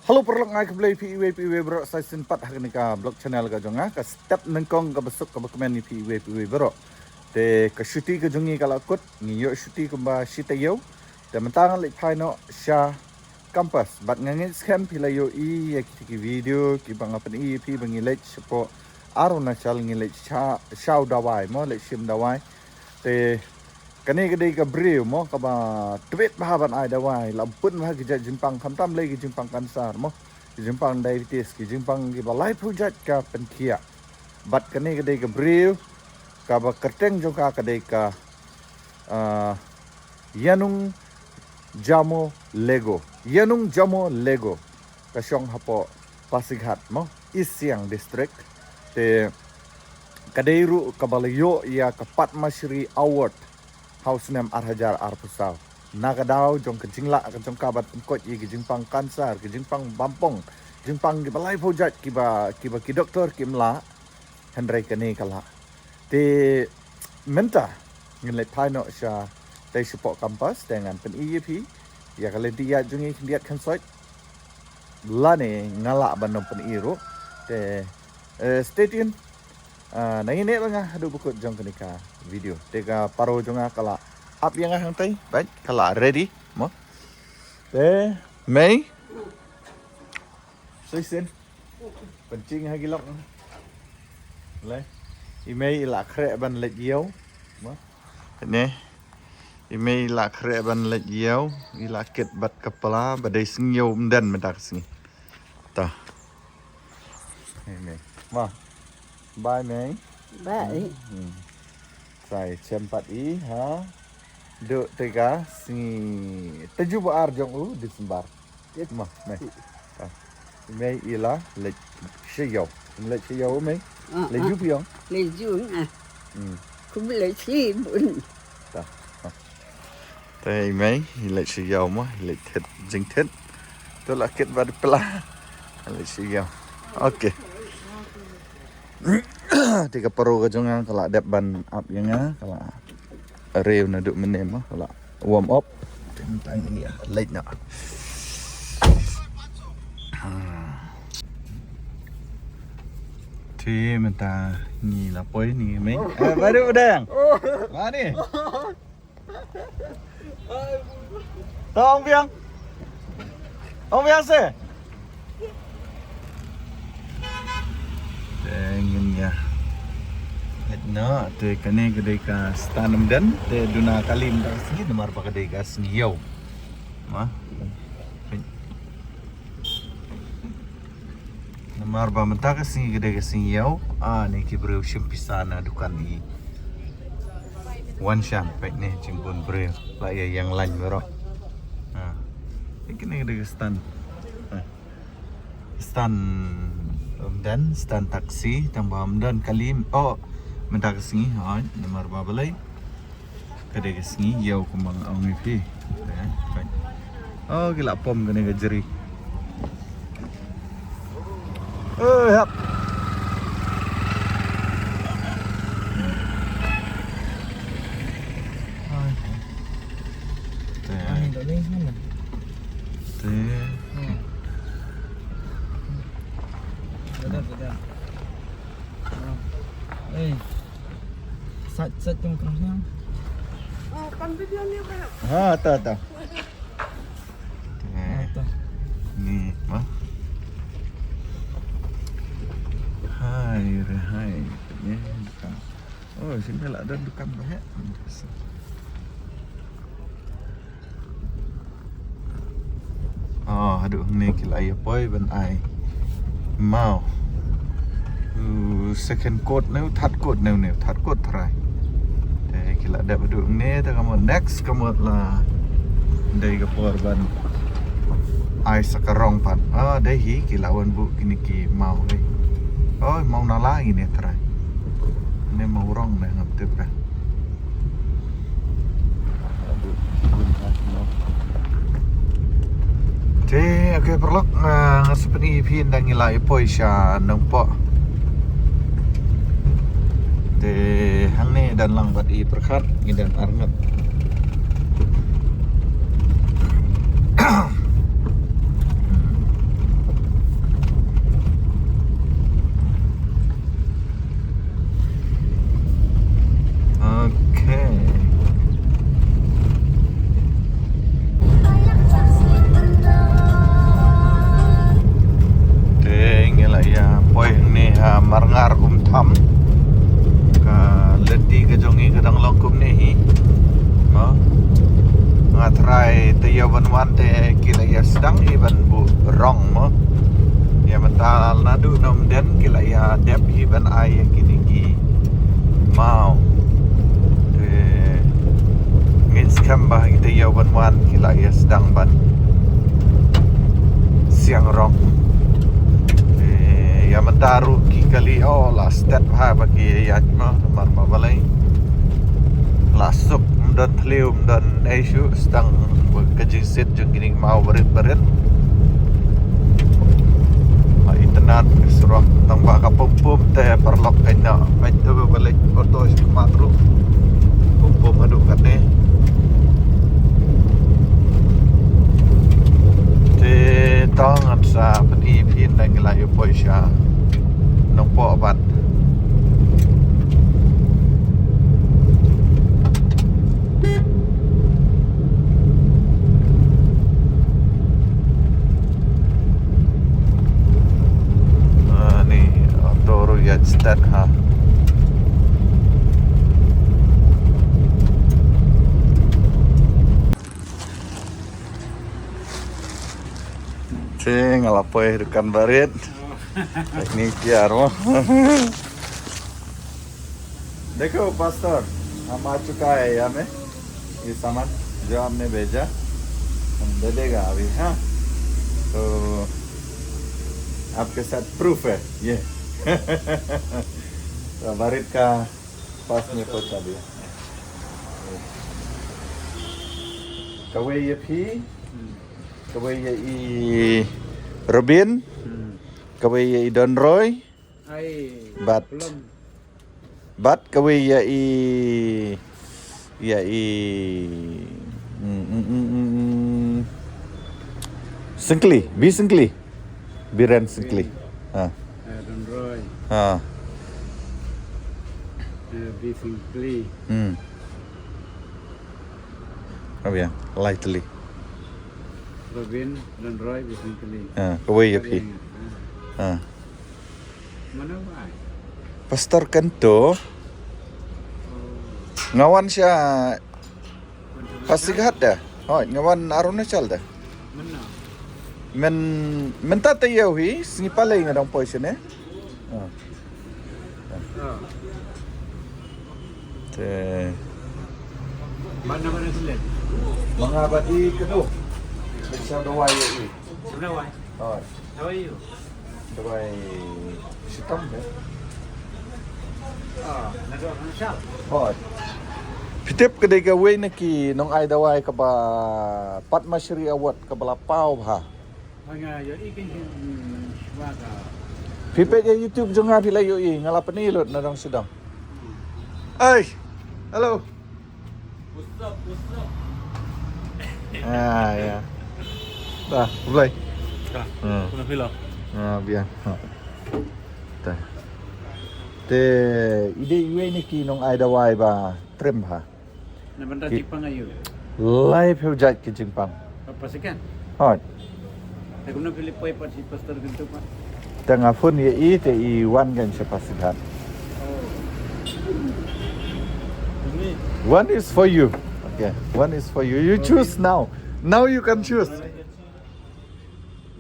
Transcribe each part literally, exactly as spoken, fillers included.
Hello paralok, nga ai khublei phi iwei pa iwei baroh sa shisien pat ha kane ka vlog channel ka jong nga, ka step nyngkong kaba suk kaba kmen ïa phi iwei pa iwei baroh. Te ka shuti ka jong ngi ka la kut, ngi ïoh shuti kumba shi taïew. Te mynta nga leit phai noh sha campus, bad nga ngeit skhem phi la ïohi ïa kita ki video kiba nga pyni ïa phi ba ngi leit shapoh Arunachal, ngi leit sha, shaw dawai mo, leit shim dawai. Te kane ka dei ka briew mo kaba tbit bha ban ai dawai, la bun bha ki jait jingpang, khamtam lei ki jingpang cancer mo, ki jingpang diabetes, ki jingpang kiba laiphew jait ka pynkhiah. Bad kane ka dei ka briew kaba kyrteng jong ka ka dei ka, ah, Yanung Jamo Lego. Yanung Jamo Lego. Ka shong hapoh Pasighat mo, East Siang District. Te ka dei ruh kaba la ïoh ïa ka Padma Shri Award ha u snem ar hajar arphew saw. Na ka daw jong ka jinglah ka jong ka ban pynkhiah ïa ki jingpang cancer, ki jingpang bampong, jingpang kiba laiphew jait kiba, kiba ki doktor kim lah, hynrei kane ka lah. Te mynta ngin leit phai noh sha, tei shapoh campus, te ngan pyni ïa phi ïa ka lynti ïaid jong ngi khyndiat khynsoit. Lane nga lah ban ym pyni ruh. Te, eh, stay tuned. Ah, nang ïa neh bad nga haduh ba kut jong kane ka video. Te ka paro jong nga ka la ap ïa nga hangtei, bad ka la ready mo. Te Mei, shisien. Pynching ha ki lok. Le. I Mei i la khreh ban leit ïew. Mo. Ne. I Mei i la khreh ban leit ïew, i la kit bad ka pla, ba dei sngi ïew ym don mynta ka sngi. Ta. I Mei. Mo. Bye Mei. Bye. Hmm. Sa ïa shem pat i ha. Duh te ka sngi tajuh ba ar jong u December. Mo, Mei. Ah. Mei i la leit sha ïew. Leit sha ïew Mei. Ah, leit ah. Ju phi ong. Leit ju ah. Hmm. Kum leit sha bun. Ta. Ah. Te i Mei i leit sha ïew mo, i leit thied jingthied. To la kit bad pla. Leit sha ïew. Okay. Te ka paro ka jong nga ka la dep ban ap ïa nga, ka la riew naduh mynne mo, ka la warm up. Te mynta ngi ïa leit noh. Te mynta ngi la poi ngi Mei. Eh, baru udah yang. Mane? To ong biang. Ong biang se. Te ngin ïa leit noh, te kane ka dei ka stand ym don, te duna kali mynta ka sngi namar ba ka dei ka sngi ïew. Ma. Namar ba mynta ka sngi ka dei ka sngi ïew, ah, ne ki briew shim pisa na dukan i. Wan shan, peit ne jingbun briew, la ïa ïeng lain baroh. Ah. Kine ka dei ka stand. Ah. Stand, um, stand taxi, tang ba ym don kali, oh, mynta ka sngi, oh, namar ba balei. Ka dei ka sngi ïew kumba nga ong ïa phi. Eh, right. Oh, ki la pom kane ka jri. Eh, hap. Te. Te. Hmm. Beda, beda. Eh. Sat, sat tong kerah niang. Ha, ta, ta. Eh, ni, ma. Hai, re, hai. Ni, dukan. Oh, sini lah ada dukan banyak. Oh, haduh, ni ki la ïa poi ban ai maw. U second coat ne, u third coat ne, ne, u third coat trai. Te ki la dep haduh ni, te ka mut next, ka mut la dei ka por ban ai sa ka rong pat. Ah, dei hi, ki la wan buh kine ki maw dei. Oh, maw nala kine trai. Ne maw rong ne, ngam tip ka. Te, okay, paralok, ah, nga sa pyni ïa phi ynda ngi la ïa poi sha Nongpoh. Te, hangne don lang bad i pyrkhat, ngi don arngut. Rong mo. Ïa mynta naduh Nongmden ki la ïa dep hi ban ai ïa kine ki maw. Te ngin skhem ba kita ïa ban wan ki la ïa sdang ban siang rong. Te ïa mynta ruh ki kali o la stet bha ba ki ïa mo namar ba balei. La suk ym don thliew ym don ei shuh sdang ka jingsit jong kine ki maw barit barit. Ba itynnad ka surok tang ba ka pum pum te paralok ka ïa peit te ba leit auto sha khmat ruh. Pum pum haduh katne. Te tang ngan sa pyni phi ynda ngi la ïa poi sha Nongpoh Bat. Ah, ni auto ruh ïa start ha. Te nga la poi dukan barit. Ni tiar mo. देखो पास्टर, हम आ चुका है यहाँ में। ये सामान जो आपने भेजा, हम दे देगा अभी, हाँ। तो आपके साथ प्रूफ है ये। तो बारित का पास में पहुंचा दिया। Kawei ïa phi, kawei ïa i Robin, kawei ïa i Don Roy, Bat. Bat kawei ïa i, ïa i, mm, mm, mm, mm, mm. Sengkli, Bi Sengkli. Biren Sengkli. Ha. Eh, Don Roy. Ha. Eh, Bi Sengkli. Hmm. Abiang, lai tylli. Robin, Don Roy, Bi Sengkli. Ha, kawei ïa phi. Ha. Ha. Mano ba ai? Pastor Kento. Oh. Nga wan sha Pasighat da. Hoi, nga wan Arunachal da. Mano? Men, mynta te ïew hi, sngi palei nga dang poi shane. Oh. Oh. Te. Ba na ba na slet? Manga ba i kedu. Sha dawai i. Sha dawai. Hoi. Dawai i. Dawai shitom de. Ah, na dawai na shal. Hoi. Phi tip ka dei kawei na ki nong ai dawai kaba Padma Shri Award kaba la paw bha. Hoi nga ïohi kin kin shwa ka. Phi peit ïa YouTube jong nga phi la ïohi, nga la pyni lut na dong sha dong. Ai. Hello. What's up, what's up? Ah, ïa. Dah, Blai. Dah. Hmm. Kuna phi la. Ah, biang. Ha. Dah. Te, i dei iwei na ki nong ai dawai ba trem bha. Na bynta jingpang aïu? Lai phew jait ki jingpang. Pasighat. Hoi. Te kumno phi leit poi pat sha Pastor Kento pat? Te nga phone ïa i te i wan kein sha Pasighat. Oh. One is for you. Okay, one is for you. You choose now. Now you can choose.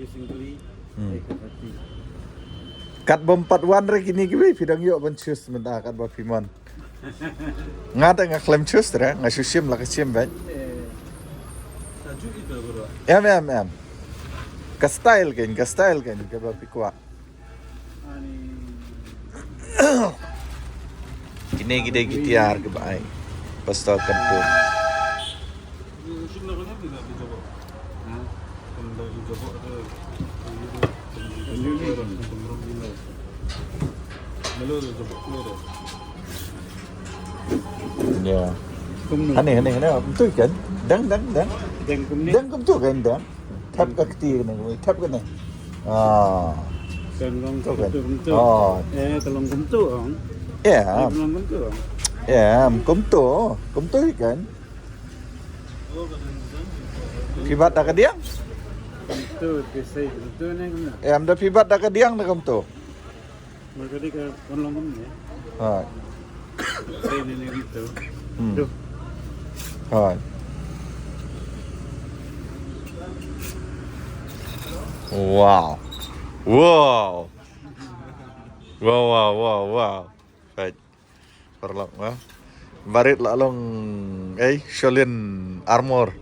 Basically, hmm. Kat bym pat wan re kine kiwei phi dang ïoh ban choose mynta kat ba phi mon. Nga te nga khlem choose re, nga shu shim la ka shim beit. Em, em, em. Ka style kein, ka style kein, kaba phi kwah. Kine ki dei ki tiar kiba ai Pastor Kento. Ïa. Kumno? Hane, hane, hane. Kumtu kan? Dang, dang, dang. Dang kumne? Dang kumtu kan, dang. Thep ka kti kane, thep kane. Ah. Kan long kumtu, kumtu. Oh. Eh, kan long kumtu, ong. Ïa. Kan long kumtu, ong. Ïa, kumtu. Kumtu kan? Phi bat da ka diang? Kumtu, phi sei kumtu ne kumno? Ïa, ym da phi bat da ka diang da kumtu. Mar ka dei ka kon long kumne. Hoi. Dei ne ne kumtu. Hmm. Duh. Hoi. Wow. Wow. Wow, wow, wow, wow. Peit. Paralok, ha. Barit la long, eh, sholin armor.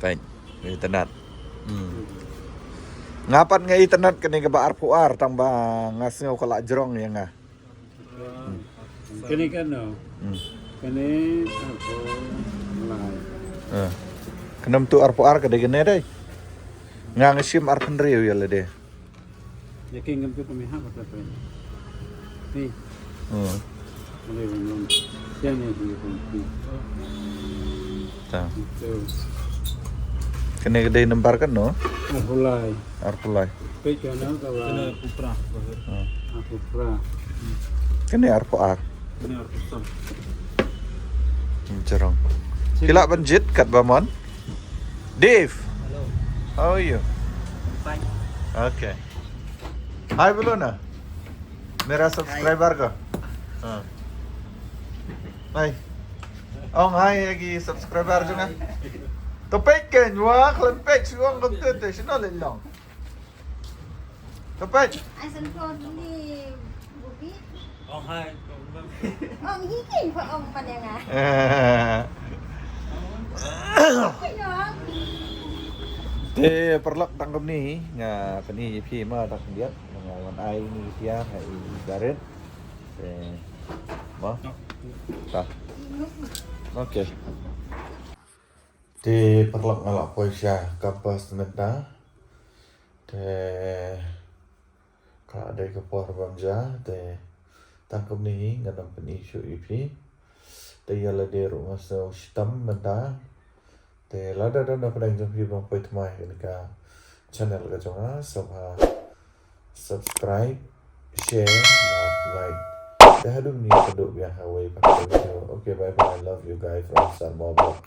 Peit. Itynnad. Hmm. Nga pat nga itynnad kane kaba arphew ar tang ba nga sngew ka la jrong ïa nga. Kane kano? Hmm. Kane arphew lai. Eh. Kane tu arphew ar ka dei kane dei. Nga nga shim arphew hynriew ïa lade. Ïa kane ngam tu kami ha kata pe. Ni. Hmm. Kane ngam. Ïa ni di pun pi. Ta. Tu. Kane ka dei nambar kano? Arphew lai. Arphew lai. Pe kano ka ba. Kena kupra. Hmm. Arphew pra. Kane arphew ar. Kena arphew san. Hmm, jrong. Ki lah ban jied katba mon. Dave. Hello. How are you? Fine. Okay. Hi, बोलो ना. मेरा सब्सक्राइबर का. हाँ. Hi. Ong hi ïa ki subscriber jong nga. To peit kein wa khlem peit shu ong kumtu te shano leit long. To peit. Ai san ko ni bubi. Oh, hi. Ong hi ki pa ong pa nga. Ko yo. Te paralok tang kumne nga pyni ïa phi ma tang khyndiat nga wan ai ni phi ïa i Gareth. Te ma. Ta. Okay. Te paralok nga la poi sha campus mynta. Te ka dei ka por bam ja te tang kumne hi nga dang pyni shuh ïa phi. Te ïa lade ruh nga sngew shitom mynta. Te lada don na pdeng jong phi bang poi thymmai kane ka channel ka jong nga sngewbha subscribe, share, bad like. Te haduh mynne ka duh biang ha wei pat ka video. Okay, bye bye, love you guys from Sarmo Vlog.